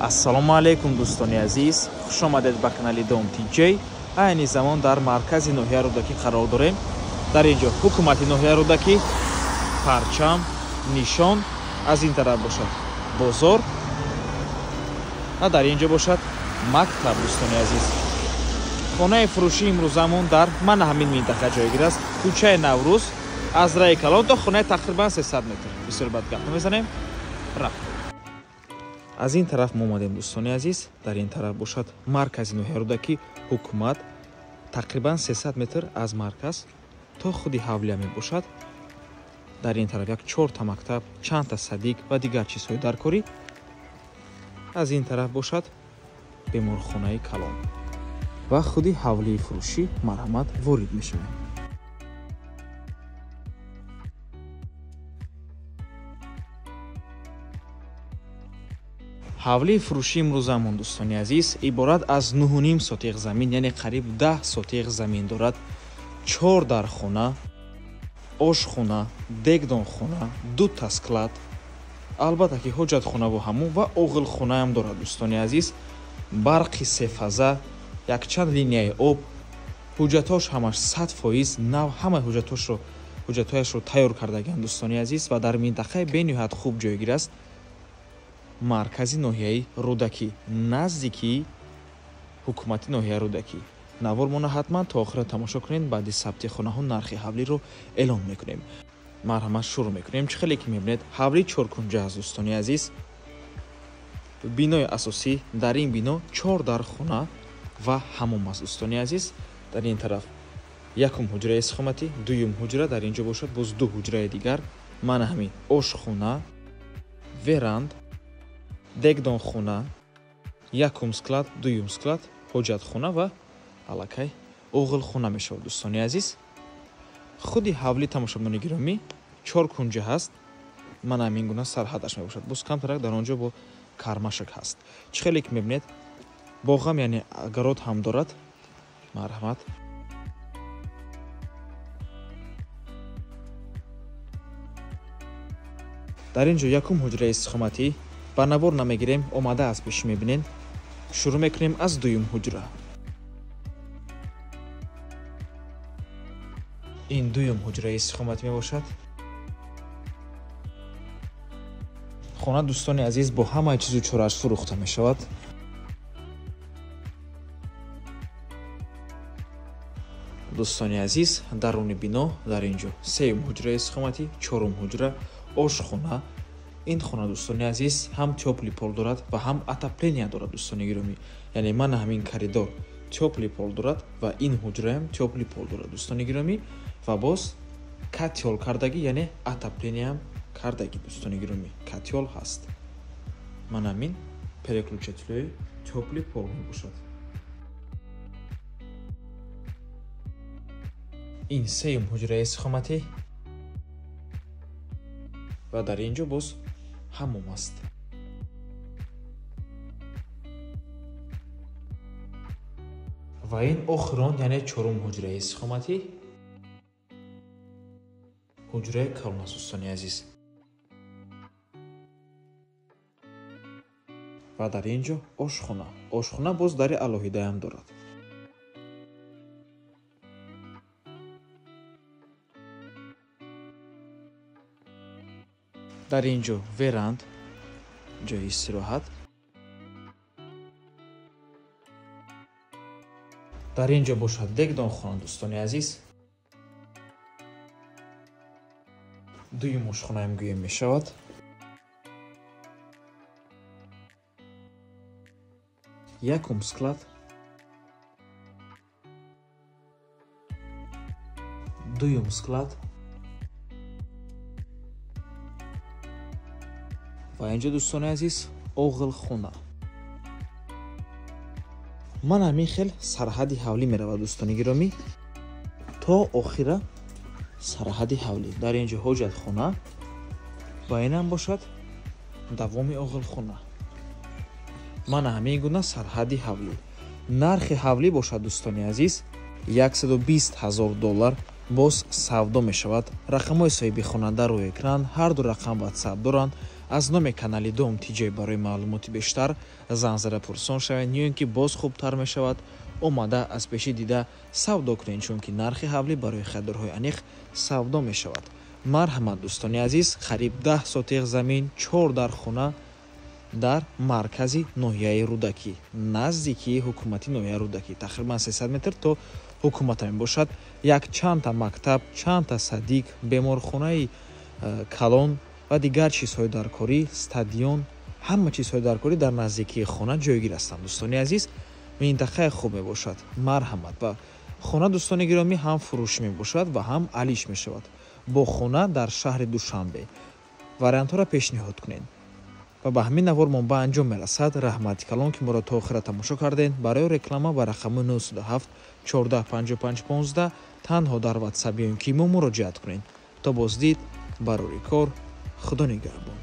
Ассалому алайкум дӯстони азиз, хуш омадед ба канали Дом ТҶ. Айни замон дар маркази ноҳияи Рӯдакӣ қарор дорем. Дар ин ҷо ҳукумати ноҳияи Рӯдакӣ, парчам, нишон, аз ин тараф бошад бозор ва дар ин ҷо бошад мактаб. Дӯстони азиз, хонаи фурӯшии имрӯзамон дар мана ҳамин минтақа ҷойгир аст. Кӯчаи Наврӯз аз раи калон то хонаи тақрибан 300 метр. Бисёр бад гап намезанем, рафт. Аз ин тараф мо омадем дӯстони азиз, дар ин тараф бошад маркази ноҳияи Рӯдакӣ, ҳукумат, тақрибан 300 метр аз марказ то худи ҳавлия мебошад. Дар ин тараф як 4та мактаб, чандта садик ва дигар чизҳои даркорӣ. Аз ин тараф бошад беморхонаи калон ва худи ҳавлии фурӯшӣ. Марҳамат, ворид мешавем. Ҳавлии фурӯшии имрӯзамон дӯстони азиз иборат аз 9.5 сотиқ замин, яъне қариб 10 сотиқ замин дорад. 4 дархона, ошхона, дегдонхона, 2 склад, албатта ки ҳоҷатхонаву ҳамум ва оғилхонаам дорад. Дӯстони азиз, барқи сефаза, якчанд линияи об, ҳуҷҷатҳош ҳамаш 100% нав, ҳамаи ҳуҷҷатҳояшро тайёр кардагианд дӯстони азиз ва дар минтақаи бениҳоят хуб ҷойгир аст. Маркази ноҳияи Рӯдакӣ, наздики ҳукумати ноҳияи Рӯдакӣ. Навормона ҳатман то охира тамошо кунед. Баъди сабти хонаҳо нархи ҳавлиро эълон мекунем. Марҳамат, шурӯъ мекунем. Чӣ хеле ки мебинед, ҳавли чоркунҷа аст дӯстони азиз. Бинои асосӣ, дар ин бино 4 дархона ва ҳамом аст дӯстони азиз. Дар ин тараф якум ҳуҷраи истиқоматӣ, дуюм ҳуҷра, дар ин ҷо бошад боз 2 ҳуҷраи дигар. Мана ҳамин ошхона, веранд, дегдонхона, якум склад, дуюм склад, ҳоҷатхона ва аллакай оғилхона мешавад дӯстони азиз. Худи ҳавли тамошобинони гиромӣ 4 кунҷа ҳаст. Мана ҳамин гуна сарҳадаш мебошад. Боз камтарак дар он ҷо бо кармашак ҳаст. Чӣ хеле ки мебинед, боғам яъне огород ҳам дорад. Марҳамат. Дар ин ҷо якум ҳуҷраи истиқоматӣ. Ба навор намегирем, омада аз пеши мебинед. Шурӯъ мекунем аз дуюм ҳуҷра. Ин дуюм ҳуҷраи истиқоматӣ мебошад. Хона дӯстони азиз бо ҳамаи чизу чорааш фурӯхта мешавад. Дӯстони азиз, даруни бино дар ин ҷо сеюм ҳуҷраи истиқоматӣ, чорум ҳуҷра, ошхона. Ин хона дӯстони азиз ҳам тёплый пол дорад ва ҳам отопления дорад дӯстони гиромӣ. Яъне мана ҳамин коридор тёплый пол дорад ва ин ҳуҷраам тёплый пол дорад дӯстони гиромӣ ва боз котёл кардагӣ, яъне отоплениям кардагӣ дӯстони гиромӣ. Котёл ҳаст. Мана ҳамин переключателҳои тёплый пол мебошад. Ин сеюм ҳуҷраи истиқоматӣ ва дар ин ҷо боз ҳамом аст. Ва ин охирон, яъне чорум ҳуҷраи истиқоматӣ, ҳуҷраи калон аст дӯстони азиз. Ва дар ин ҷо ошхона. Ошхона боз дари алоҳидаам дорад. Дар ин ҷо веранд, ҷои истироҳат. Дар ин ҷо бошад дегдонхона дӯстони азиз. Дуюм ошхонаам гӯем мешавад. Якум склад, дуюм склад ва инҷо дӯстони азиз оғилхона. Ман ҳамин хел сарҳади ҳавлӣ меравад дӯстони гиромӣ то охира сарҳади ҳавлӣ. Дар инҷо ҳоҷатхона ва инам бошад давоми оғилхона. Мана ҳамин гуна сарҳади ҳавлӣ. Нархи ҳавлӣ бошад дӯстони азиз 120 000 доллар боз савдо мешавад. Рақамҳои соҳиби хона дар рӯи экран, ҳар ду рақам ватсап доранд. Аз номи канали Дом ТиДжей барои маълумоти бештар занг зада пурсон шавед, ё ин ки боз хубтар мешавад омада аз пешӣ дида савдо кунед, чунки нархи ҳавлӣ барои харидорҳои аниқ савдо мешавад. Марҳамат, дӯстони азиз, қариб 10 сотиқ замин, 4 дар хона дар маркази ноҳияи Рӯдакӣ, наздикии ҳукумати ноҳияи Рӯдакӣ, тақрибан 300 метр то ҳукумата мебошад. Якчандта мактаб, чандта садик, беморхонаи калон ва дигар чизҳои даркорӣ, стадион, ҳама чизҳои даркорӣ дар наздикии хона ҷойгир ҳастанд. Дӯстони азиз, минтақаи хуб мебошад. Марҳамат. Ва хона, дӯстони гиромӣ, ҳам фурӯшӣ мебошад ва ҳам алиш мешавад. Бо хона дар шаҳри Душанбе вариантҳоро пешниҳод кунед. Ва ба ҳамин навор мо ба анҷом мерасад. Раҳмати калон, ки моро то охира тамошо кардед. Барои реклама ба рақами 907 14 55 15 танҳо дар WhatsApp ё ин ки мо муроҷиат кунед. То боздид, барори кор, Худо нигаҳбон.